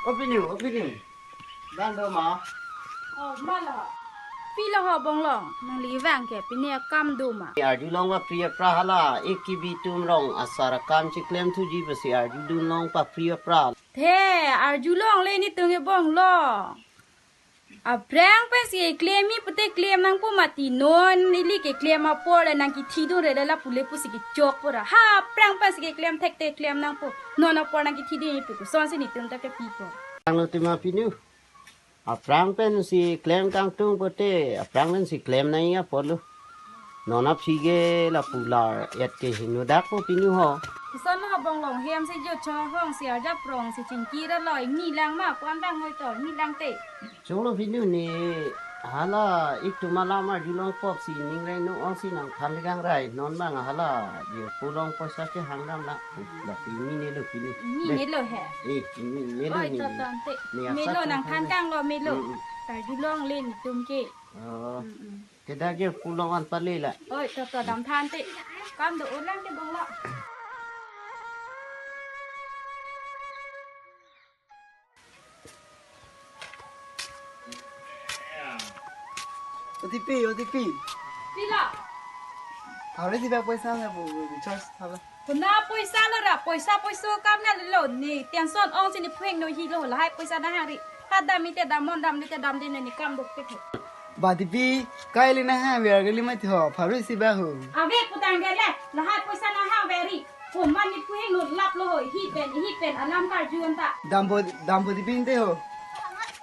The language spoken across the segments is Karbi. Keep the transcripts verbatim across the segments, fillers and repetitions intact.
O pinu, o pinu. Bang do ma? Oh, ma lo. Pi lo ho Bonglong, nangli vang ke pine akam do ma? Arjulong ba pri apra hala, ik kibi atum rong asar akam chiklem thuji pusi arjudun long pa pri apra. The, arjulongle netum ke Bonglong. Aphrang pensi klemji pute klem nangpo mati, non ili keklem apor le nangkethidunre le lapu le pusi kechokpo ra. Ha, aphrang pensi klem thekte klem nangpo. Non apor nangkethidunji pu kosonsi netum ta kepipo. Ang lo tema pinu. Aphrang pensi klem kangtung pute, aphrang pensi klem nangji apotlo. Non aphi ke lapu lar et ke hingno dak po pinu ho. Kosonlo Bonglong, hem si jut chong hong si arjap rong si chingki ra lo, ingni lang ma, ko-an bang hoi to, ingni lang te. Chunglo pinu ne, hala ik atum alam arjulong pop si ning reng nung ong si nangthan le gang rai, non bang hala, je pulong poisa ke hang dam la, la pinu ne lo pinu. Ingni ne lo he. Eh, ingni ne lo. Oi, ne. To to ante. Ne, melo asap nangthan than kang lo melo. Mm, mm. Arjulongle netum ke. Oh. Mm, mm. Ke dak je pulong an pale la. Oi, to to damthan te. Kam do ulang ke Bonglong. O T P, O T P. Pi lo. Hari si ba poisa na bu, bu, bu, charge thala. Kona poisa lo ra, poisa poiso kam na lo ne, tension ong si ne phueng no hi lo, lahai poisa na hari. Hat dam ite dam, mon dam ite dam de ne, ne kam dok te. Ba T P, kai le na ha, ver ke le ma ti ho, pharu si ba ho. Ave putang ke le, lahai poisa na ha veri. Ko man ni phueng no lap lo ho, hi pen, hi pen, alam karju anta. Dam bo, dam bo T P inte ho.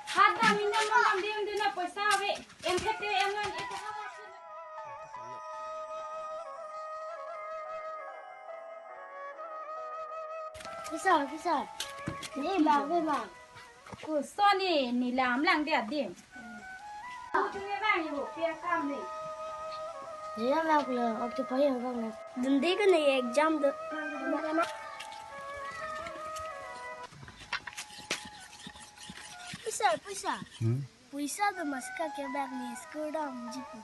Hat dam ite mon dam de, de na poisa ave. Em thekte em non ete ha ma sun. Bisa, bisa. Ni bang, ni bang. Kosonsi ne lam lang dia dim. Kuchu ne bang yo pia kam ne. Ni lam lang le, ok tu payah bang le. Dun de ke ne exam de. Poisa, poisa. Hmm? Poisa do mas ka ke bag ni school damji pu.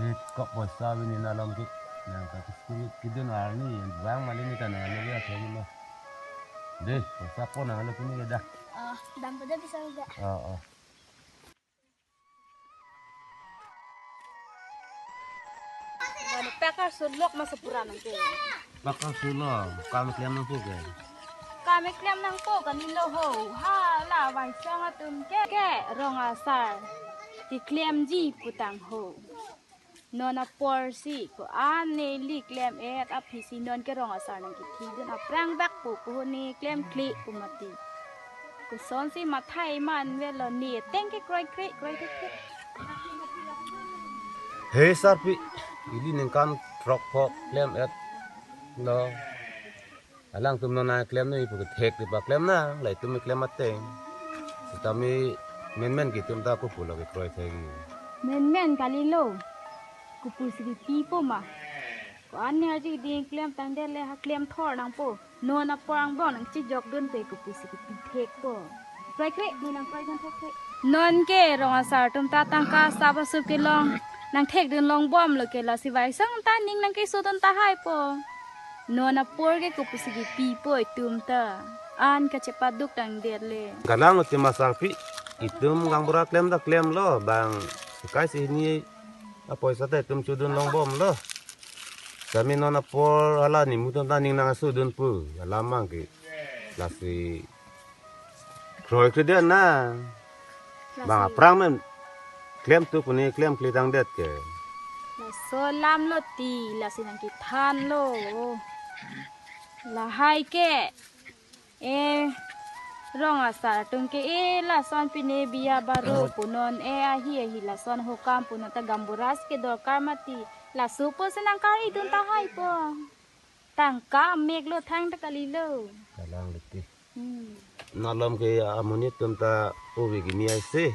Eh, kok poisa bini nalom ki. Nang ka school kidun arni, bang mali ni ta nang lo ya thani lo. Deh, poisa ko nang lo kini ke dah. Oh, dam pada bisa enggak? Oh, oh. Bani pakar sulok masa pura nang ke. Pakar sulok, kam klem nangpo ke. Kam klem nangpo kali lo ho. Ha, la vai song atum ke. Ke rong asar. Keklemji putang ho. Non apor si ko-an neli klem et aphi si non ke rong asar nangkethidun aphrang bak pu pu ne klemkle pu mati. Kosonsi mathai man velo ne teng ke kroikre kroikre. He sarpi, ili ningkan throk phok klem et lo. Alangtum non nangklem noi pu kethek ti paklem nang, la itum klem ateng. Sitame menmen ke itum ta kopu lo kekroi thek. Menmen kali lo. Kopusi kepipo ma. Ko-an ne aji ding klem tangdet le ha klem thor nangpo. Non apor angbong nangchejokdun pe kopusi kepithekpo. Kroikre, ne nangkroidun thekre. Non ke rong asar atum ta tangka sap asup kelong nangthekdun longbom lo ke lasi vai song ta ning nangkesodun tahaipo. Non apor ke kopusi kepipo itum ta. An kachepaduk tangdet le. Kalang lo tema sarpi, itum gaonbura klem ta klem lo, bang sekai sini apoisa ta itum chodun longbom lo. Sitame non apor hala nimu atum ta ning nangsodun pu, alam mang ke. Lasi kroikre dia na. Bang aphrang men klem tu pu ne klemkle tangdet ke. Laso alam lo ti, lasi nangkethan lo. Lahai ke. Eh, rong asar atum ke eh lason pine biya baro punon eh ahi ahi lason hokam punon ta gaonbura si kedorkar mati. Laso pusi nangkar-idun tahaipo. Tangka mek lo thang ta kali lo. Kalang liti. Hmm. Nalom ke amonit atum ta ove kimi aise.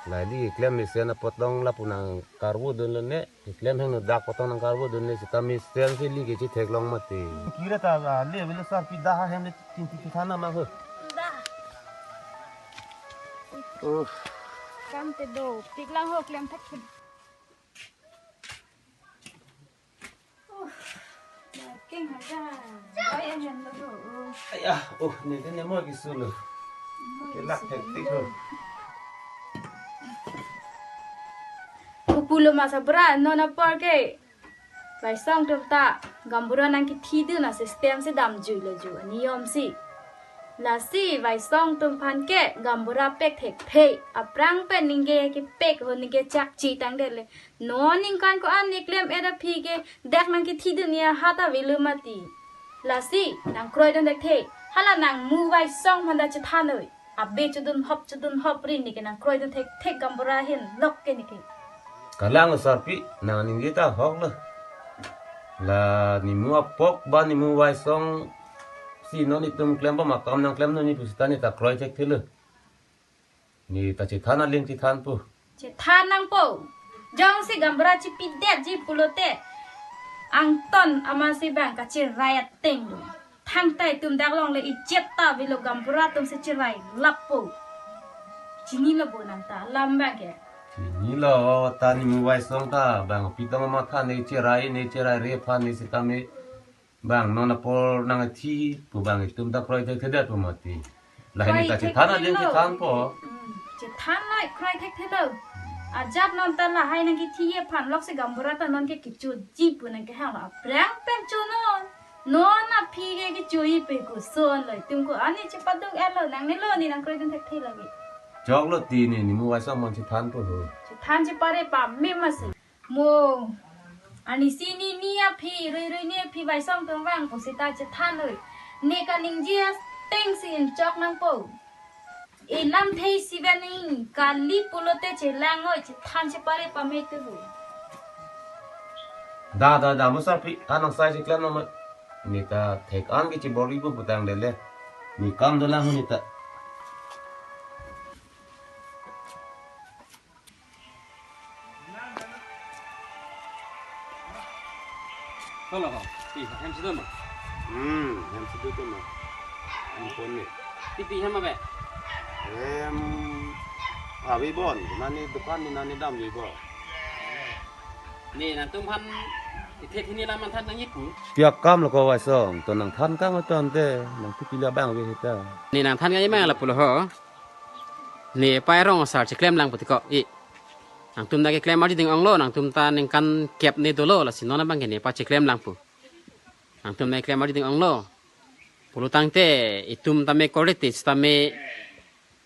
Lali klem mesen apot long lapu nangkarvo dun lo ne. Klem hingno dak apot long nangkarvo dun ne sitame mesen si li kechetheklong mati. Kira ta le velo sarpi dah hem le tin tin thana ma ho. Dah. Oh. Kam te do, tik lang ho klem thek. King haja. Oi, ahem lo do. Aya, oh, ne ne mo kisu lo. Kelak hektik ho. Pupulo masa bra non apor ke. Vaisong atum ta gaonbura nangkethidun a-system si damjui lo ju aniyom si. Lasi Vaisong atum aphan ke gaonbura pek thekthe. Aphrang pen ningke kepek ho, ningke chakchi tangdet le. Non ningkan ko-an ne klem-et aphi ke dak nangkethidun ya ha ta avelo mati. Lasi nangkroidun thekthe. Hala nangmu Vaisong aphan ta chethan noi. Abe chodun hop, chodun hop ri, neke nangkroidun thekthe gaonbura ahin lok ke neke. Kalang sarpi, nang ningje ta hok lo. La nimu apok ba nimu Vaisong si non itum klem ba makam nangklem non ni pusita ne ta kroi thekthe lo. Ne ta chethan aling chethanpo. Chethan nangpo. Jongsi gaonbura chipidetji pulote, angton amatsi bang kachirai ateng lo. Thangta itum dak longle ijet ta avelo, gaonbura atum si chirai lappo. Chinilo bo nang ta alam bang ke? Chinilo, ta nimu Vaisong ta bang pitong matha ne chirai, ne chirai re aphan ne sitame bang non apor nangthi pu bang itum ta kroi thekthedet pu mati. Lahai ne ta kroi chethan aling thekthelo. Chethanpo. Hmm, chethan lai kroi thekthelo. Ajat non ta lahai nangkethi aphan loksi gaonbura ta non ke kechoji pu nangkehang lo, aphrang pen cho non. Non aphi ke kechoji pe koson lo, itum ko-an ne chepaduk-et lo, nangnelo ne nangkroidun thekthe lagi. Choklo ti ne nimu Vaisong aphan chethanpo ho. Chethan chepare pame masi. Mo, arnisi ni ni aphi, rui rui ni aphi Vaisong atum vang pusita chethan noi. Ne kaningje ateng si inchok nangpo. Elamthe isi bang ning kali pulote chelang noi, chethan chepare pame tu ho. Da, da, da, mo sarpi, anong sai cheklem nang ma. Ne ta thek an ke chibor-ipo pu tangdet le. Ne kam dolang ne ta. Holo ho, ti hem si do ma? Hmm, hem si do ma. Ampon ne. Ti ti hem ave? Hem ave bon, nani dukan ne nani damji bo. Ne nangtum aphan ithe thini lam nangthan nangji pu. Pi akam lo ko Vaisong, to nangthan kang tangte, nangthu pila bang ave hita. Ne nangthan nangji ma lapulo ho. Ne pai rong asar cheklem lang pu ti ko i. Nangtum ta keklem ardi ding onglo, nangtum ta ningkan kep ne dolo, lasi non abang ke ne pai cheklem lang pu. Nangtum ta keklem ardi ding onglo. Pulo tangte itum tame korte sitame,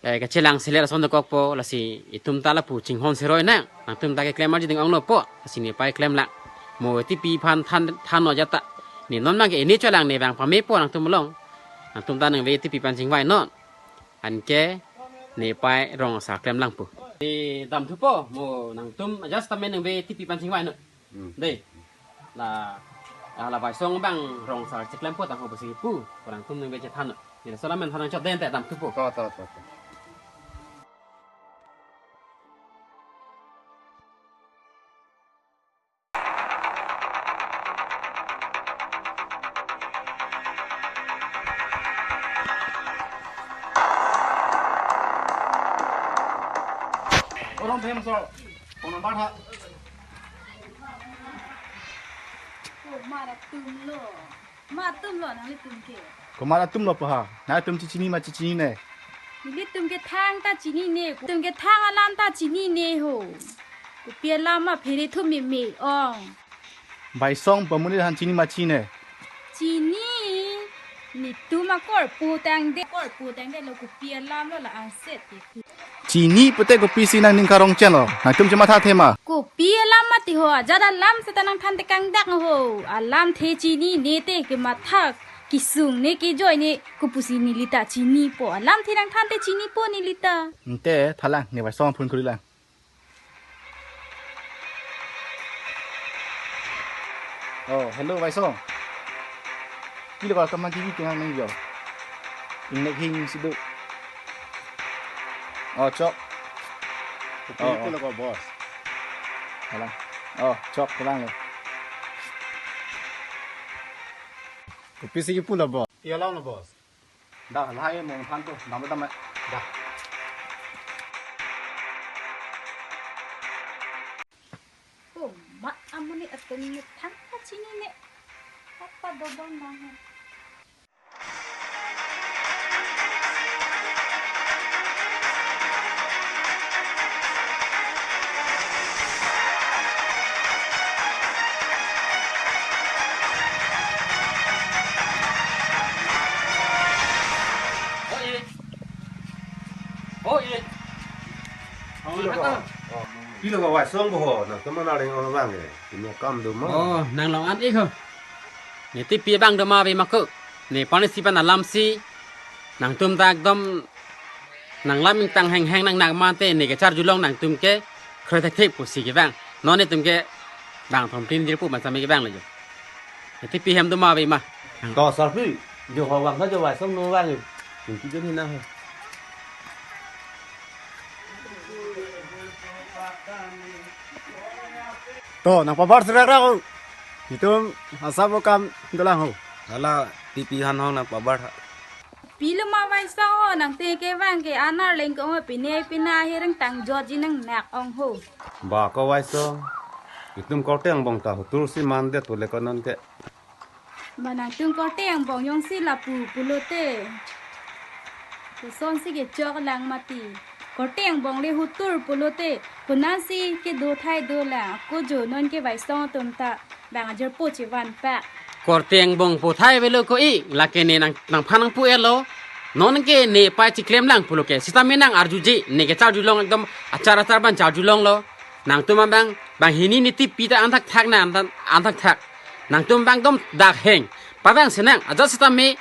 eh, kachelang selet ason dokokpo, lasi itum ta lapu chinghon seroi nang. Nangtum ta keklem ardi ding onglo po, lasi ne pai klem lang. Mo tipi aphan than than no jata. Ne non abang ke ne cholang ne bang pamepo nangtum along. Nangtum ta nangve tipi aphan chingvai non. Anke ne pai rong asar klem lang pu. Ne damthupo, mo nangtum ajat tame nangve tipi aphan chingvai non. Hmm. Dei. La, la, la Vaisong abang rong asar cheklempo tangho pusi pu, ko nangtum nangve chethan non. Ne laso alam men than nangchot den te damthupo. To, to, to, to. Orang phem so, orang bar ha. Oh, mara tum lo. Ma atum lo nanglitum ke? Komat atum lo paha? Nangtum chechini ma chechinine? Nelitum ke thang ta chinine, tum ke thang alam ta chinine ho. Kopi alam ma phere thum me me ong. Vaisong pu amonit aphan chini ma chinine? Chini. Netum akorpo tangdet, korpo tangdet lo, kopi alam lo la angset ke. Chini pute kopisi nangning karong chen lo. Nangtum chematha the ma? Kopi alam mati ho, ajat alam seta nangthan tekang dak ho. Alamthe chinine te kematha kesung ne kejoine kopusi nelita chinipo. Alamthe nangthan te chinipo nelita. Ante thalang ne Vaisong phone kuri lang. Oh, hello, Vaisong. Pilo ko kaman T V kenang nang jo. Ingnek hing si do. Oh, chok. Kopi, oh, pilo ko, boss? Kalang. Oh, chok, kalang lo. Kopisi kipu lo, boss? Pi alam lo, boss? Da, lahai mo than tu, dam dam. Da. Komat amonit atum ne thang ta chinine. Apa dobang nang. Pilo ka Waisong bo ho, nangtum aning ong abang ke. Pini akam do ma? Oh, nang long an ik ho. Ne Tipi abang do ma ave ma ko. Ne pani si pan alam si. Nangtum ta ekdom nang lam ingtang hengheng nang nang mate ne kecharjulong nangtum ke. Kroi thekthek pusi kevang. Non netum ke bang thom tin dir pu man sami kevang lo jo. Ne Tipi hem do ma ave ma. To sarpi, jo ho vang tha jo Waisong no vang. Tingki jo ni na ho. To, nangpabar serak rak ho. Itum asap akam dolang ho. Hala Tipi han hong nangpabar. Pilo ma Waisong ho, nangtum kevang ke anar leng ko pine pina hireng tang jotji nang nak ong ho. Ba ko Waisong. Itum korte angbong ta hutur si mandet pule ko non ke. Ba nangtum korte angbong jongsi lapu pulote. Kosonsi kechok lang mati. Korte angbong le hutur pulote. Konatsi kedo thai dolang. Ako jo non ke Waisong atum ta bang ajirpo chevan pak. Korte angbong pu thai avelo ko ik, lake ne nang, nangphan nangpu-etlo. Non ke ne pai chiklem lang pulo ke. Sitame nang arjuji, ne kecharjulong ekdom achar achar ban charjulonglo. Nangtum abang, bang hini ne Tipi ta anthakthak na, anthan, anthakthak. Nangtum abang dom dak heng. Pavang senang, ajat sitame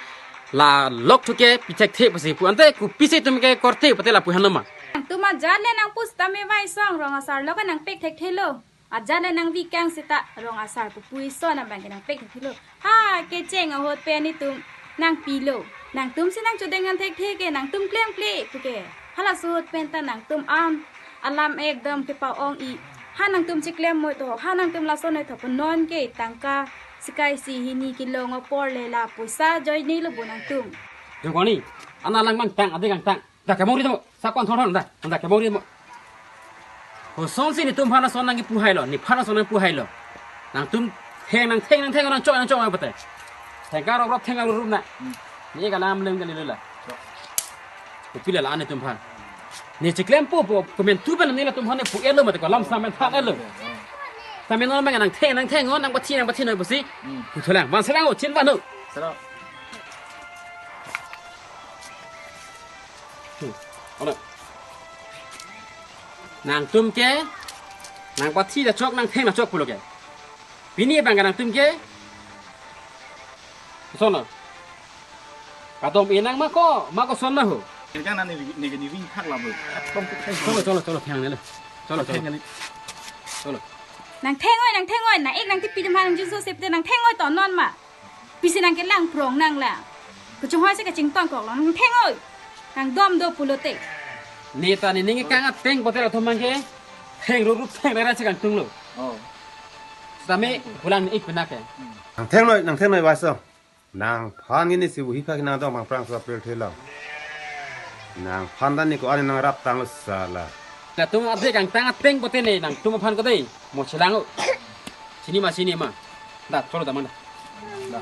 la lok thu ke pi thekthe pusi pu ante kopisi itum ke korte pute lapu henlo ma. Nangtum ajat le nangpu sitame Waisong, rong asar lo ke nangpek thekthelo. Ajat le nangvi kang seta rong asar pu pu ison abang ke nangpek thekthelo. Ha, kecheng ahut pen itum nangpilo. Nangtum si nangchodeng an thekthe ke nangtum klemkle puke. Halaso ahut pen ta nangtum an alam ekdom kepa-ong ik. Ha nangtum chiklem moi to, ha nangtum lason noi to pu non ke tangka sekai si hini kelong apor le la poisa joinelo bo nangtum. Jongkoni, ana lang mang tang, ade kangtang. Da kemong ri mo, sakon thon thon da, da kemong ri mo. Kosonsi netum aphan ason nangkipu hailo, nephan ason nangpu hailo. Nangtum theng nangtheng nangtheng nangchok nangchok nang pate. Thengka rop rop theng rop rup na. Ne ka lam lem kali lula. Kopilo la netum aphan. Ne chiklempo po komentu pen ne latum aphan ne pu-etlo mate ko lam samen than-etlo. Samen non mang nangtheng nangtheng ngon nangpathi nangpathi noi pusi. Pu tholang, van selang o, chin van o. Sero. Hmm. Ono. Nangtum ke nangpathi ta chok nangtheng ta chok pulo ke. Pini abang ke nangtum ke. Sono. Kadom inang ma ko, ma ko son ma ho. Kan na ni ni ni wing thak la bo. Cholo cholo cholo theng ne le. Cholo cholo. Theng ne. Cholo. Nangtheng oi, nangtheng oi, nang-ik nang Tipi atum aphan nang juso septe nangtheng oi to non ma. Pisi nangkelang prong nang la. Kechonghoi si kachingtong kok lo nangtheng oi. Nangdom do pulote. Ne ta nening kang ateng pote latum mang ke. Theng rup rup theng rara si kangtunglo. Oh. Sitame pulang ne-ik pina ke. Nangtheng noi, nangtheng noi Waisong. Nangphan gini si buhi phak nangdong bang prang sa pel thelang. Nangphan dan ni ko ani nangrap tanglo sala. Latum ade kangtang ateng pote ne nangtum aphan ko dei. Mo chelang o. Chini ma chini ma. Da, cholo da mang da. Da.